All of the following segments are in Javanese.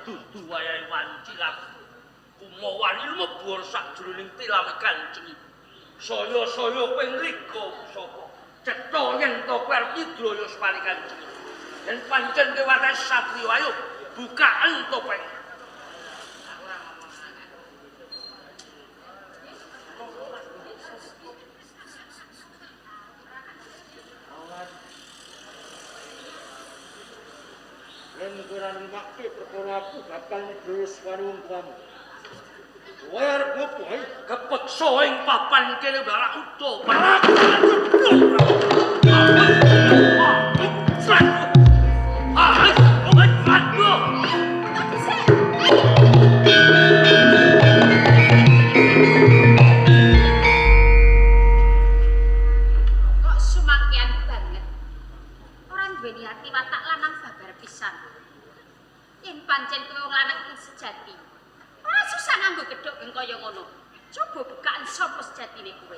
Dudu wayahe wanci laku. Kumawani mlebu sakjroning tilame Kanjeng Ibu. Saya-saya kowe ngliga sapa? Cetha yen to kowe arep nyidra yuswane Kanjeng Ibu. Yen pancen kowe watake satriya ayo bukaan topeng. Yen kowe ora nrimake perkara aku bakal nyidra yuswane wong tuamu. Kowe arep ngopo ae? Kepeksa ing papan kene balak uda. Balak. Kok sumangkian banget. Ora duweni ati watak lanang babar pisan. Yen pancen kowe wong lanang iki sejati, ora susah nganggo gedhok geng kaya ngono. Coba bukaan sapa sejatine kowe.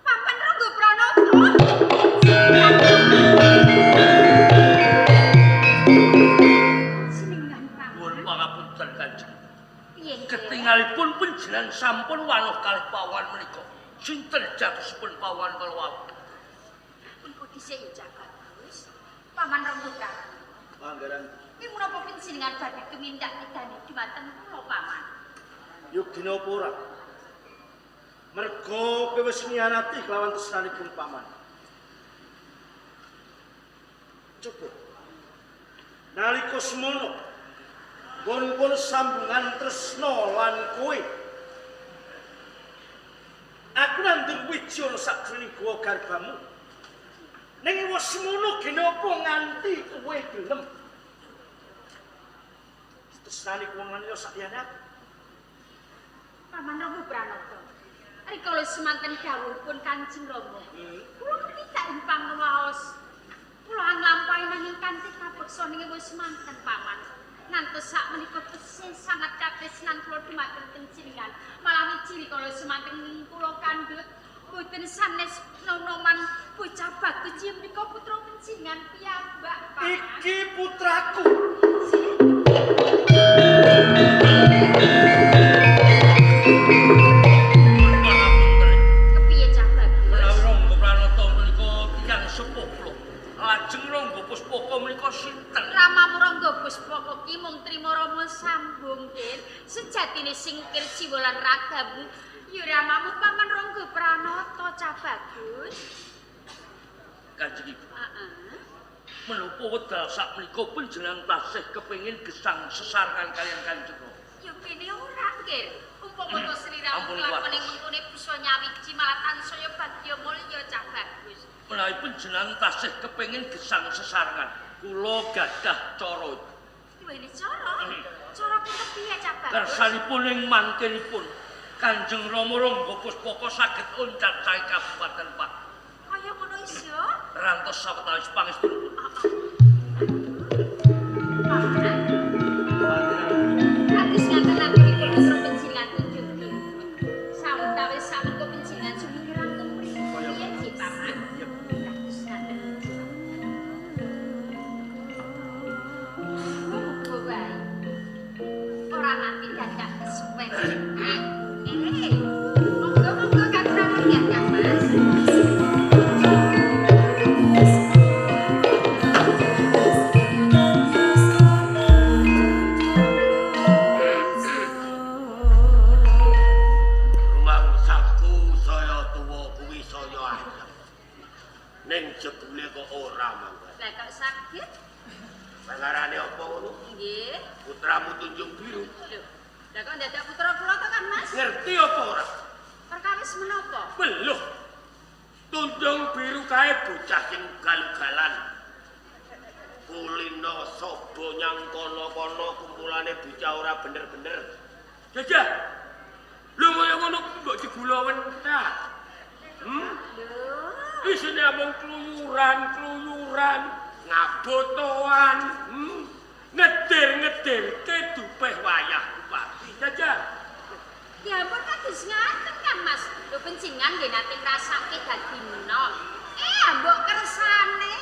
Paman Rangga Pranoto. Sinenggan paman. Nuwun pangapunten Kanjeng. Piye? Ketingalipun panjenengan sampun wanuh kalih pawon menika. Sinten jatosipun pawon kala wau? Engko dhisik ya Cak Bagus. Paman Rangga Pranoto. Panggeran Kuwi menapa panjenengan badhe tumindak nidani dhumateng kula paman? Yogina apa ora? Mergo kowe wis nyianati kelawan tresnanipun paman. Coba. Nalika semono nggon sambungan tresna lan kowe. Aku nandur wiji ana sakjroning guwa garbamu. Ning wis semono gene apa nganti kowe gelem? Tresnane wong lan ya sakliyane aku. Paman Rangga Pranoto. Rikala semanten dawuhipun Kanjeng Rama. Kula kepitak ing pangawaos. Kula nglampahi nanging kanthi kapeksa ning wis semanten paman. Ngantos sak menika tesih sangat katresnan kula dumateng panjenengan. Malah wiji rikala semanten kula kandhut boten sanes nonoman bocah bagus yen menika putra panjenengan piyambak paman. Iki putraku. Pangapunten. Kepiye Cak Bagus? Menawi Rangga Pranoto menika tiyang sepuh kula. Lajeng Rangga Puspaka menika sinten? Ramamu Rangga Puspaka ki mung trima Rama sambung, Den. Sejatine sing ukir jiwa lan ragamu ya ramamu Paman Rangga Pranoto Cak Bagus. Kanjeng Ibu. Heeh. Menapa wedal sakmenika panjenengan tasih kepengin gesang sesarengan kaliyan Kanjeng Rama? Ya kene ora, Nggir. Umpama to sliramu Ampun, kelakone kuwatos. mengkone bisa nyawiji malah tansaya bagya mulya Cak Bagus. Menawi panjenengan tasih kepengin gesang sesarengan, kula gadah cara. Duweni cara. Cara ku kepiye Cak Bagus? Kersanipun ing mangkenipun Kanjeng Rama Rangga Puspaka saged oncat saking Kabupaten Pati. Kaya ngono iso? Rantos sawetawis pangestunipun. Paman. Kados ngaten aturipun putra panjenengan tunjung biru. Sawetawis sakmenika panjenengan sumikir langkung mriki piye nggih Paman? Kados ngaten. Muga wae. Ora nganti dadak kesuwen. Monggo-monggo katuraken ya Kang Mas. Rumangsaku saya tuwa kuwi saya ayem. Ning jebule kok ora mangga. Lah kok saged? Pangarane apa ngono? Nggih. Putramu Tunjung Biru. Lho, lah kok ndadak putra kula to Kang Mas? Ngerti apa ora? Perkawis menapa? Beluh. Tunjung Biru kae bocah sing ugal-ugalan. Kulino sobo nyang kono-kono kumpulane bocah ora bener-bener. Jajah. Lho kaya ngono mbok digula wentah. Lho, Isine amung kluyuran-kluyuran, ngabotoan, ngedir-ngedirke dupeh wayah bupati. Jajah. Ya ampun kados ngaten Kang Mas. Lho panjenengan nggih nate ngrasake dadi enom. Mbok kersane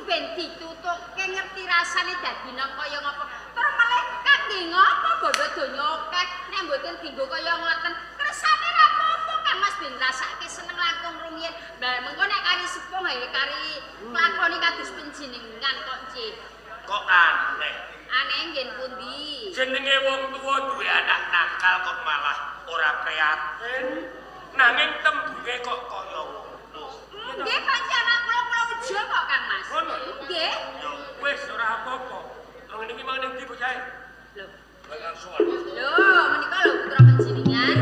ben ditutukke ngerti rasane dadi nang kaya ngapa. Terus meleh kangge ngapa bondo donya akeh nek mboten dienggo kaya ngoten. Kersane ra apa-apa Kang Mas ben rasake seneng langkung rumiyin. Lah mengko nek kari sepuh ya kari nglakoni kados panjenengan kok, Cik. Kok aneh. Aneh nggih pundi? Jenenge wong tuwa duwe anak nakal kok malah ora prihatin. Nanging tembunge kok kaya ngono. Nggih pancen anak kula kula ujo kok Kang Mas. Nggih. Ya wis ora apa-apa. Wong niki mang ning ndi bocahe? Lho, langsung. Lho, menika lho putra panjenengan.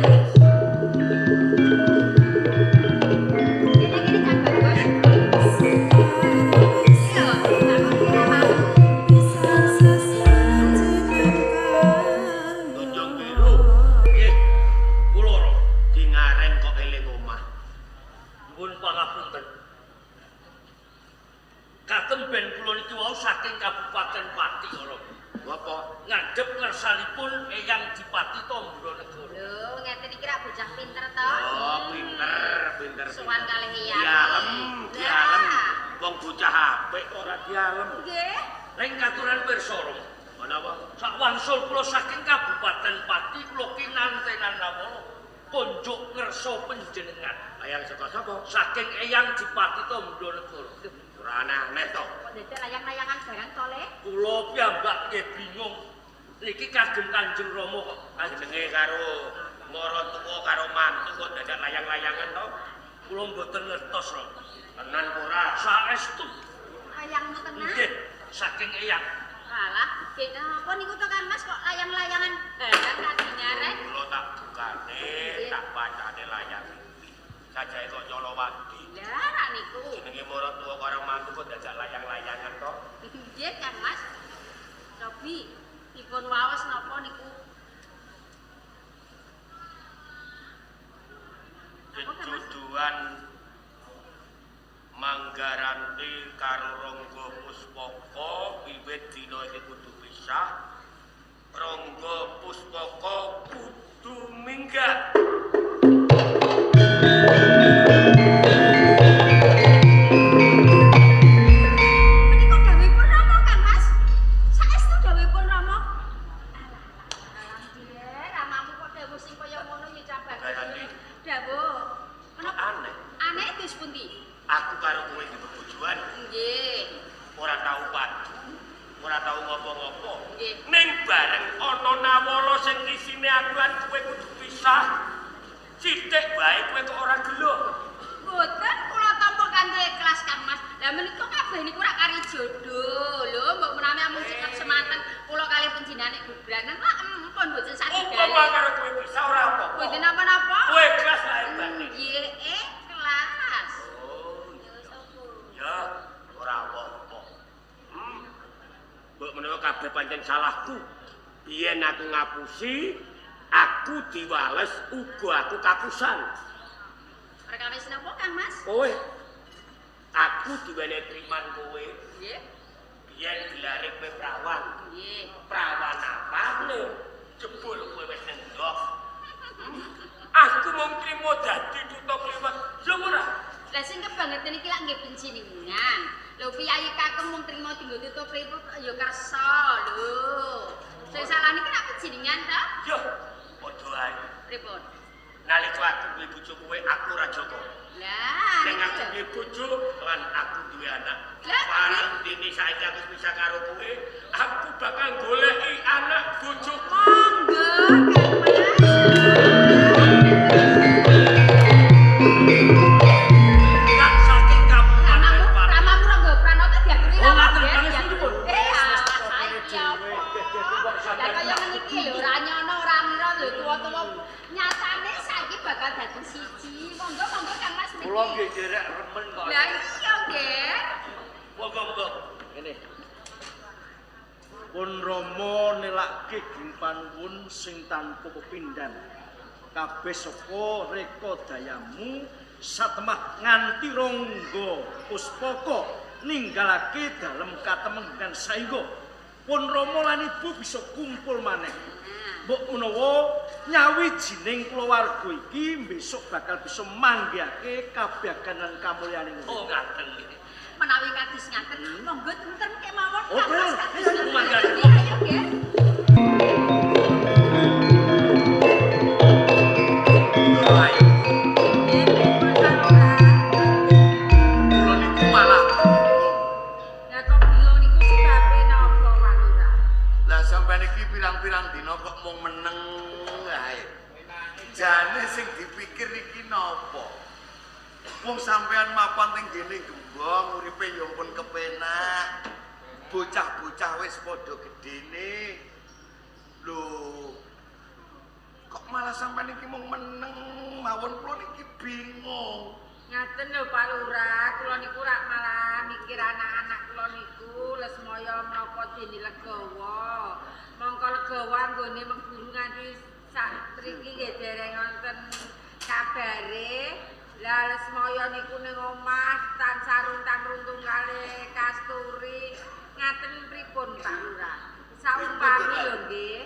Kene kene Cak Bagus. Iya, Tunjung biru. Nggih. Kula ora Dingaren kok eling omah. Nyuwun pangapunten. Katemben kula niki wau saking Kabupaten Pati ora. Apa? Ngadhep ngersanipun Eyang Dipati Tombronegoro. Lho, ngeten iki rak bocah pinter to. Oh, pinter, pinter. Sowan kalih Eyang. Dialem, dialem. Wong bocah apik ora dialem. Nggih. Ring katuran pirsa Rama. Menapa? Sakwangsul kula saking Kabupaten Pati kula kinantenan nawala konjuk ngersa panjenengan. Eyang saka sapa? Saking Eyang Dipati Tombronegoro. Ora aneh-aneh to. Kok dadak layang-layangan barang to, Le? Kula piyambak nggih bingung. Niki kagem Kanjeng Rama kok. Jenenge karo mara tuwa karo mantu kok dadak layang-layangan to? Kula mboten ngertos, Rama. Tenan apa ora? Saestu. Layangmu tenan? Nggih, saking Eyang. Alah, kene apa niku to Kang Mas kok layang-layangan barang kaki nyarek? Kula tak bukane, tak bacane layang iki. Sajae kok nyolowadi. Lah, rak niku. Jenenge mara tuwa karo mantu kok dadak layang-layangan to? Nggih, Kang Mas. Cobi dipun waos napa niku? Napa, Kang Mas? Jejodohan Manggaranti karo Rangga Puspaka wiwit dina iki kudu pisah. Rangga Puspaka kudu minggat. Menika dawuhipun Rama, Kang Mas. Saestu dawuhipun Rama. Alah, alhamdulillah, ramamu kok dawuh sing kaya ngono ya Cak Bagus. Garanti. Dawuh. Menapa? Aneh. Aneh terus pundi? Aku karo kowe iki bebojoan, Nggih. ora tau padu, ora tau ngopo-ngopo. Nggih. Ning bareng ana nawala sing isine aku lan kowe kudu pisah. Sithik wae kowe kok ora gelo. Mboten kula tampa kanthi ikhlas Kang Mas. Lah menika kabeh niku rak kari jodoh. Lho mbok menawi amung cekap semanten kula kalih panjenengane gebranan lak empun mboten saged. Umpama karo kowe pisah ora apa-apa. Mboten napa-napa. Kowe ikhlas lahir batin. Nggih, ikhlas. Oh, Ya wis opo. ya ora apa-apa. Mbok menawa kabeh pancen salahku. Biyen aku ngapusi, aku diwales uga aku kapusan. Perkawis napa Kang Mas? Kowe aku diwenehi triman kowe. Nggih. Biyen gelare kowe prawan. Nggih. Prawan apane? Jebul kowe wis nendok. Aku mung trimo dadi tutuk liwat. Ya ora? Lah sing kebangetan iki lak nggih panjenengan. Lho piyayi kakung mung trimo dienggo tutup liwat ya kersa lho. Sing salah niki lak panjenengan ta? Yo, padha ae. Pripun? Nalika aku duwe bojo kowe, aku ora joko. Lah, Ning niku aku lho. duwe bojo lan aku duwe anak. Lah, Barang dene saiki aku wis pisah karo kowe, aku bakal goleki anak bojoku. Monggo Kang Mas. Kak saking Kabupaten Ramamu, Pati. ramamu Rangga Pranoto diaturi Oh, Rama ngaten, Ger, pangestunipun. diaturi. Eh, alah, iki apa? Lah kaya ngene iki lho, ora nyono, ora ngira lho tuwa-tuwa. Nyatane saiki bakal dadi siji. Monggo, monggo Kang Mas niki. Kula nggih derek remen kok. Lah iya, Ger. Monggo, monggo. Ngene. Pun Rama nelake ging panuwun sing tanpa pepindhan. Kabeh saka reka dayamu satemah nganti Rangga Puspaka ninggalake dalem katemenggungan saengga. Pun Rama lan ibu bisa kumpul maneh. Mbok menawa Nyawijining kulawarga iki besok bakal bisa manggihake kabagyan lan kamulyaning urip. Oh, ngaten nggih. Menawi kados ngaten, monggo tentrem kemawon. Oke. Ayo nggih. Kula niku malah bingung. Lah kok bingung niku sebabe napa, Pak Lurah? Lah sampeyan iki pirang-pirang dina kok mung meneng ae. Jane sing dipikir iki napa? Wong sampeyan mapan teng gene Gembong, uripe ya pun kepenak. Bocah-bocah wis padha gedene. Lho, kok malah sampeyan iki mung meneng mawon, kula niki bingung. Ngaten lho Pak Lurah, kula niku rak malah mikir anak-anak kula niku Lesmaya menapa dene legawa. Mongko legawa anggone meguru nganti sak mriki nggih dereng wonten kabare. Lah Lesmaya niku ning omah tansah runtang-runtung kalih Kasturi. Ngaten pripun Pak Lurah? Saumpami lho nggih,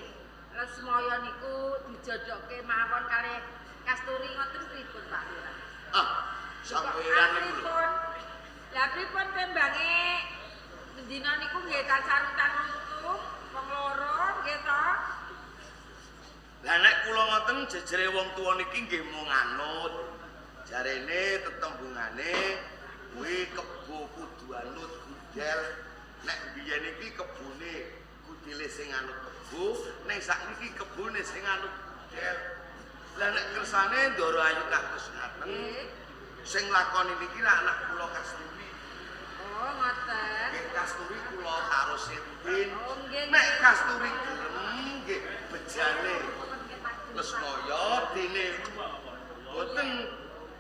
Lesmaya niku dijodohke mawon kalih Kasturi ngoten pripun Pak Lurah? Ah, sampeyan niku lho. Pripun? Lah pripun tembange bendina niku nggih tansah runtang-runtung wong loro nggih to? Lah nek kula ngoten jejere wong tuwa niki nggih mung anut. Jarene tetembungane kuwi kebo kudu anut gudel. Nek biyen iki kebone gudele sing anut kebo, ning sakniki kebone sing anut gudel. Lah nek kersane Ndara Ayu kados ngaten, sing lakoni niki ra anak kula Kasturi. Oh, ngoten. Nggih Kasturi kula karo Sirudin. Oh, nggih. Nek Kasturi gelem nggih bejane Lesmaya dene boten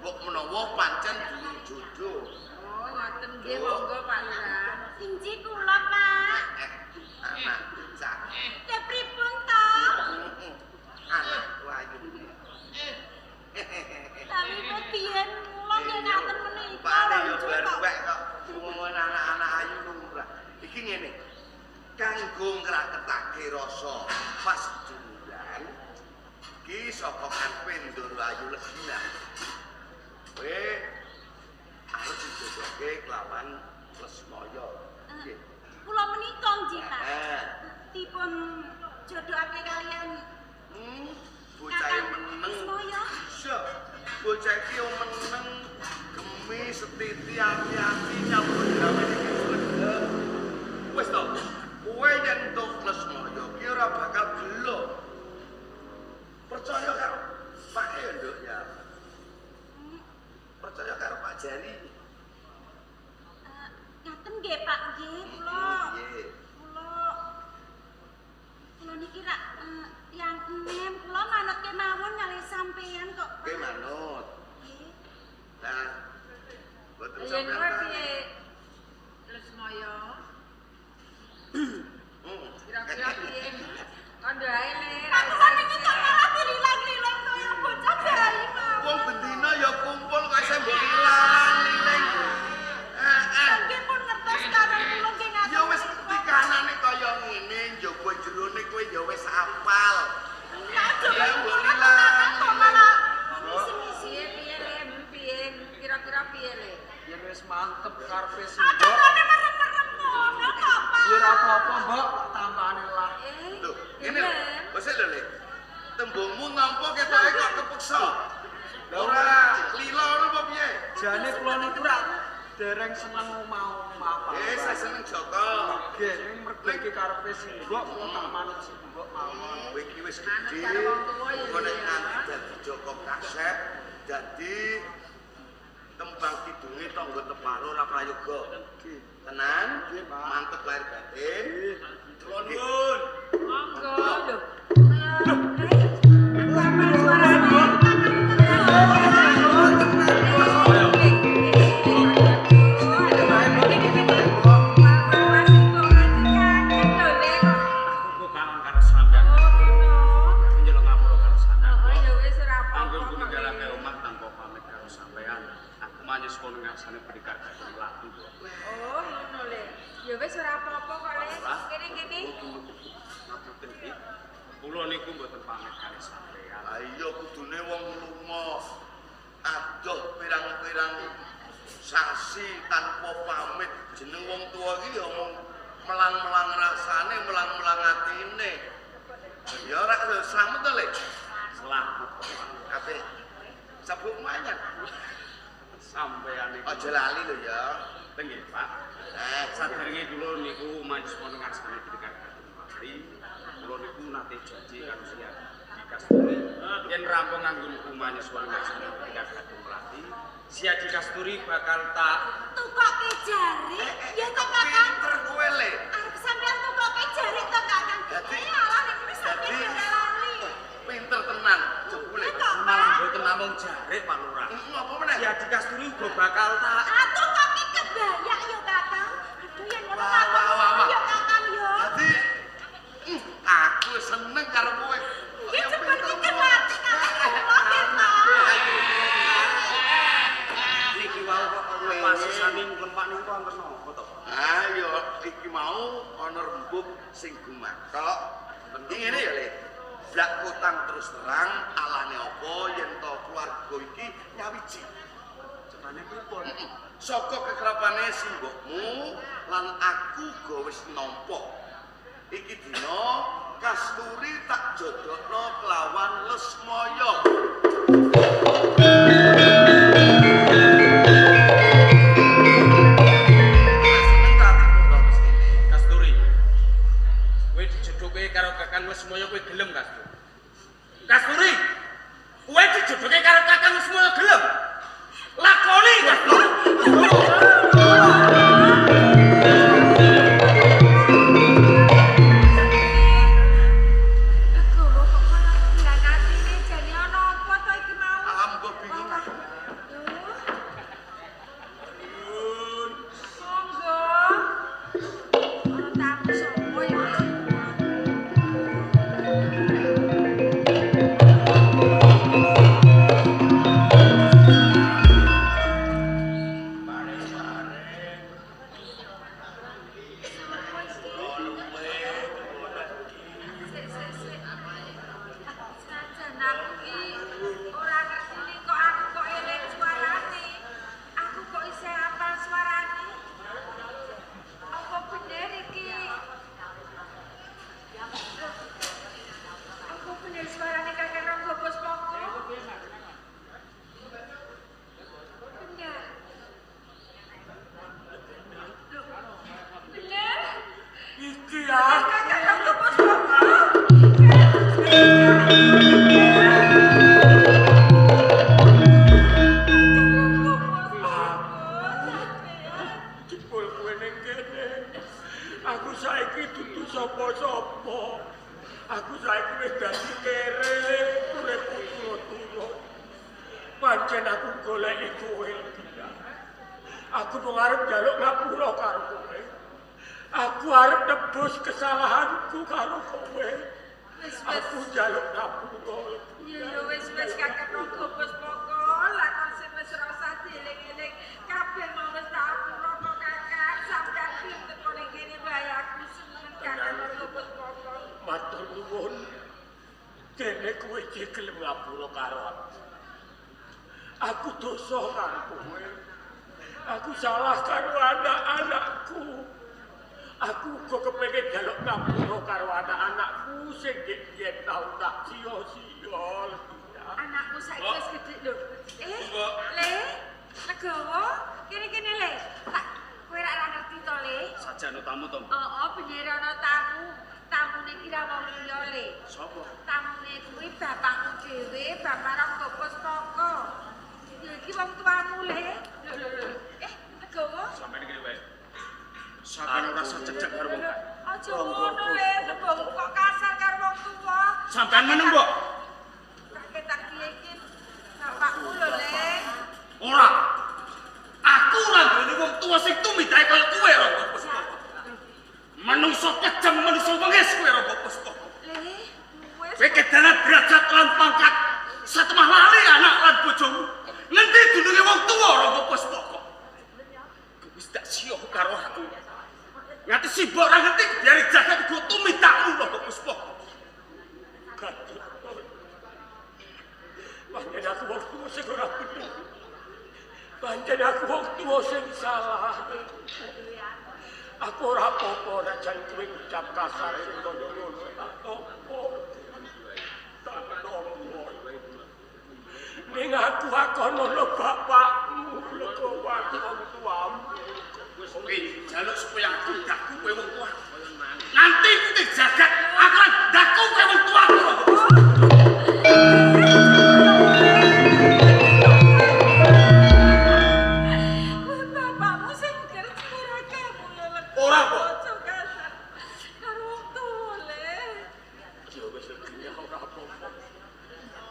mbok menawa pancen durung jodoh. Oh, ngoten nggih monggo Pak Lurah. Injih kula, Pak. Anak bocah. Lah pripun to? Anakku ayu. Tapi biyen kula nggih ngaten menika. Pakne yo baruwek kok ngomong anak-anak ayu lumrah. Iki ngene. Kanggo ngraketake rasa pas duluran iki saka karepe Ndara Ayu Leginan. Kowe arep dijodohke kelawan Lesmaya. Nggih. Kula menika nggih, Pak. Dipun jodohake kalian bocah meneng. Lesmaya. Iya. Bocah iki yo meneng, gemi, setiti, ati-ati nyambut gawe iki sregep. Wis to, kowe yen entuk Lesmaya ki ora bakal gelo. Percaya karo Pak ya, Nduk ya. Percaya karo Pak Jari. Ngaten nggih, Pak, nggih, kula. Nggih. Kula niki rak tiyang enem, kula manut kemawon kalih sampeyan kok. Nggih manut. Nggih. Lah, boten Yen sampeyan. kowe piye Lesmaya? Kira-kira piye? Kandha ae le. Pak kula niki kok malah dirilang-rilang kaya bocah bayi mawon. Wong bendina ya kumpul kok isih mbok lilang-liling. Heeh. Nggih pun ngertos karo kula nggih ngaten. Ya wis ngerti kanane kaya ngene, njaba jerone kowe ya wis apal. Aja Ya mbok kok lilang-liling. malah misi-misi. Piye piye le, piye kira-kira piye le? Yen wis mantep karepe si Mbok. Atane merem-merem ngono kok, Pak. Ya ora apa-apa, Mbok, tak tampane lah. Lho, ngene lho. Wis lho, Le. Tembungmu nampa ketoke kok kepeksa. Lah ora lila ngono apa piye? Jane kula niku rak dereng seneng omah-omah, Pak. Saya seneng Joko. Nggih, ning mergo iki karepe si Mbok, kula tak manut si Mbok mawon. Kowe iki wis Manut gedhe. karo wong tuwa ya, Engko nek ya. nganti dadi Joko Kasep, dadi tembang kidunge tangga teparo ora prayoga. Nggih. Tenan, Nggih, Pak. mantep lahir batin. Nggih. Kula nuwun. Monggo lho. Aku apal suarane. Aku kok kangen karo sampeyan. Aku njaluk ngapura karo sampeyan. Anggonku ninggalake omah tanpa pamit karo sampeyan. Aku manyusul ngarsane pendekar Gading Laku. Oh, ngono le. Ya wis ora apa-apa kok le. Kene-kene. Ngapunten iki. Kula niku mboten pamit kali sampeyan. Ayo kudune wong lunga adoh pirang-pirang sasi tanpa pamit. Jeneng wong tuwa iki ya mung melang-melang rasane, melang-melang atine. Ya ora slamet to, Lek. Slamet. Kabeh sabuk manyar. Sampeyan iki. Aja lali lho ya. Nggih, Pak. Saderenge kula niku manjismana ngarsane jenengan Mari. Kula niku nate janji karo Siadi Kasturi yen rampung nganggo manyuswana ngarsane jenengan Gadung Melati, Siadi Kasturi bakal tak Tukoke jarik. Ya to, Kakang. Pinter kowe, Le. Arep sampean tukoke jarik to, Kakang. Alah nek kuwi sampean ya ora lali. Pinter tenan jebule. Ya to, malah Pak. mboten namung jarik, Pak Lurah. Ngopo meneh? Siadi Kasturi uga bakal tak Tukoke kebayak ya, Kakang. Aduh yen ngono Wah, wah, wah, wah. Ya, Kakang ya. Dadi aku seneng karo kowe. Nggih jebul iki mati Kakang kula nggih, Pak. Niki wau kok pasisane nglempak niku wonten napa to, Pak? Ayo iki mau ana rembug sing gumathok. Iki ngene ya, Le. Blak kotang terus terang alane apa yen to keluarga iki nyawiji. Cetane pripun? Saka kekerapane simbokmu lan aku uga wis nampa. Iki dina Kasturi tak jodhokno kelawan Lesmaya. Seneng ta atimu to mestine? Kasturi. Kowe dijodohke karo Kakang Lesmaya kowe gelem, Kasturi? Kasturi. Kowe dijodohke karo Kakang Lesmaya gelem? Lakoni, Kasturi. Legowo kok kaya bilang atine jane ana apa to iki mau? Alam kok bingung aku. Duh. Monggo. Ana tamu sapa ya? Sapa iki? Sik sik sik. Senajan aku ki ora ngerti ning kok aku kok eling suarane. Aku kok isih hafal suarane. Apa bener iki? Loh, apa bener suarane Kakang Rangga Puspaka? Bener. Loh, bener? Iki ya. Kakang Rangga Puspaka. Jebul kowe ning kene. Aku saiki dudu sapa-sapa. Aku saiki wis dadi kere, uripku turut-turut. Pancen aku goleki kowe, Dina. Aku mung arep njaluk ngapura karo kowe. Aku arep nebus kesalahanku karo kowe. Wis wis. Aku njaluk ngapura. Ya ya wis wis Kakang Rangga Puspaka, lakon sing wis ora usah dieling-eling. Kabeh mau wis tak apura kok Kakang. Sampeyan gelem teko ning kene wae aku seneng Kakang Rangga Puspaka. Matur nuwun. Dene kowe iki gelem ngapura karo aku. Aku dosa karo kowe. Aku salah karo anak-anakku. Aku uga kepengin njaluk ngapura karo anak-anakku sing ndek biyen tau tak siya-siya. Anakku saiki Mbok. wis gedhe lho. Eh, Mbok. Le, Legowo, kene-kene Le. Tak kowe ora ora ngerti to, Le? Sajane tamu to, Mbok. Oh, bener ana tamu. Tamune ki ra wong liya, Le. Sapa? Tamune kuwi bapakmu dhewe, Bapak Rangga Puspaka. Ya iki wong tuamu, Le. Lho lho lho. Eh, Legowo. Sampeyan iki wae. Sampeyan ora usah cedhak karo wong kae. Aja ngono, Le. Legowo kok kasar karo wong tuwa. Sampeyan meneng, Mbok. Tak ketak piye iki bapakmu lho, Le. Ora. Aku ora duweni wong tuwa sing tumindake kaya kowe, Rangga Puspaka. Manungsa kejam, manungsa wengis kowe, Rangga Puspaka. Le, wis Kowe kedanan derajat lan pangkat. Satemah lali anak lan Yen aku wong tuwa sing salah. Aku ora apa-apa nek jan kowe ngucap kasar sing kaya ngono. Tak apa. Tak apa. Ning aku akono bapakmu legowo wong tuamu. Wis kowe njaluk supaya aku daku kowe wong tua. Nanti putih jagat aku lan daku kowe wong tuaku. Bapakmu sing kerja ora kamu lho. Ora kok. Aja kasar karo wong tuwa le. Ya wis legene ora apa-apa.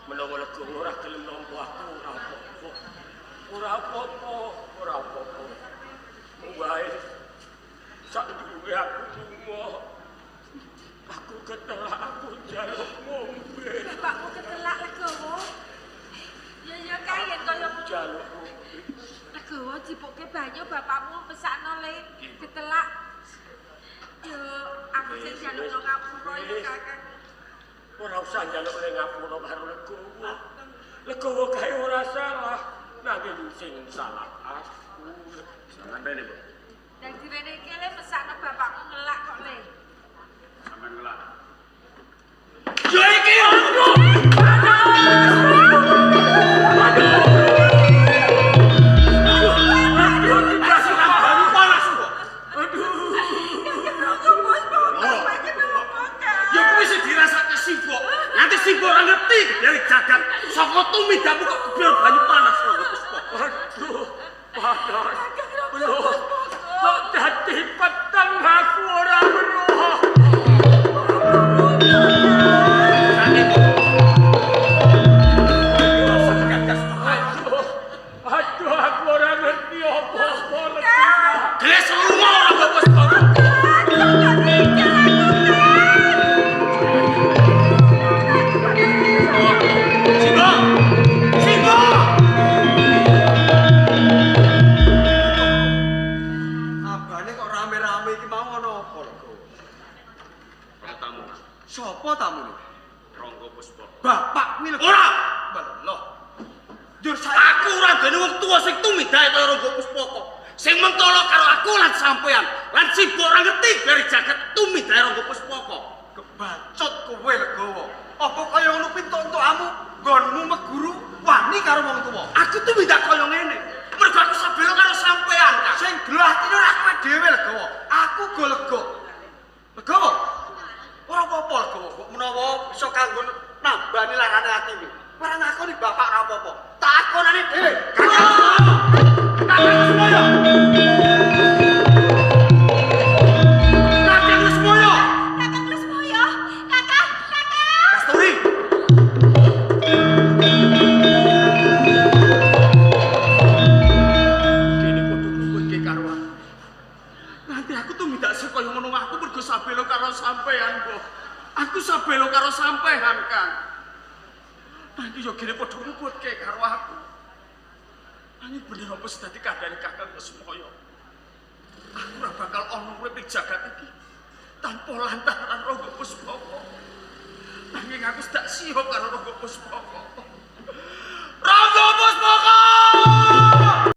Menawa legowo ora gelem nampa aku ora apa-apa. Ora apa-apa, ora apa-apa. Wae sak duwe aku lunga. Aku ketelak aku njaluk ngombe. Bapakmu ketelak Legowo. Ya ya kae yen kaya ngono. Njaluk ngombe. Legowo jipuke banyu bapakmu mesakno le ketelak. Yo aku sing njaluk ngapura ya Kakang. Ora usah njaluk le ngapura karo Legowo. Legowo kae ora salah, nanging sing salah aku. Sampeyan rene, Bu. Dadi rene iki le mesakno bapakmu ngelak kok le. Sampeyan ngelak. Ya iki aku. Aduh, dikasih banyu panas kok. Aduh. Ya kuwi sing dirasake Simbok. Nanti Simbok ora ngerti dari jagat saka tumindakmu kok kebiar banyu panas kok Puspa. Aduh, panas. Loh, kok dadi peteng aku ora weruh. Aduh, aku ora ngerti apa-apa legine. Geles lunga ora mbok Puspa. Simbok! Simbok! Abane kok rame-rame iki mau ana apa lho? Ana tamu. Sopo tamune? Rangga Puspa. Bapak kuwi lho. Ora! Lho. Njur saiki Aku ora gene wong tuwa sing tumindahe kaya Rangga Puspaka. Sing mentolo karo aku lan sampean, lan Simbok ora ngerti dari jagat tumindahe Rangga Puspaka. kebacut kowe Legowo. Apa kaya ngono pintu-entukamu nggonmu meguru wani karo wong tuwa? Aku tumindak kaya ngene. Mergo aku sabelo karo sampean, Kang. Sing gelo atine ora kowe dhewe Legowo. Aku go lega. Legowo. Ora apa-apa Legowo, mbok menawa bisa kanggo nambani larane atimu. Ora ngakoni bapak ora apa-apa. Tak akonane dhewe. Kakang Lesmoyo. Kakang Lesmoyo. Kakang Lesmoyo, kakak, kakak. Kasturi. Kene padha ngumpulke karo aku. Nanti aku tumindak sing kaya ngono aku mergo sabelo karo sampean, Mbah. Aku sabelo karo sampean, Kang. Nanti yo kene padha ngumpulke karo aku. Nanging bener apa sing dadi kandhane Kakang Lesmoyo? Aku ora bakal ana urip ing jagat iki tanpa lantaran Rangga Puspaka. Nanging aku dak siap karo Rangga Puspaka.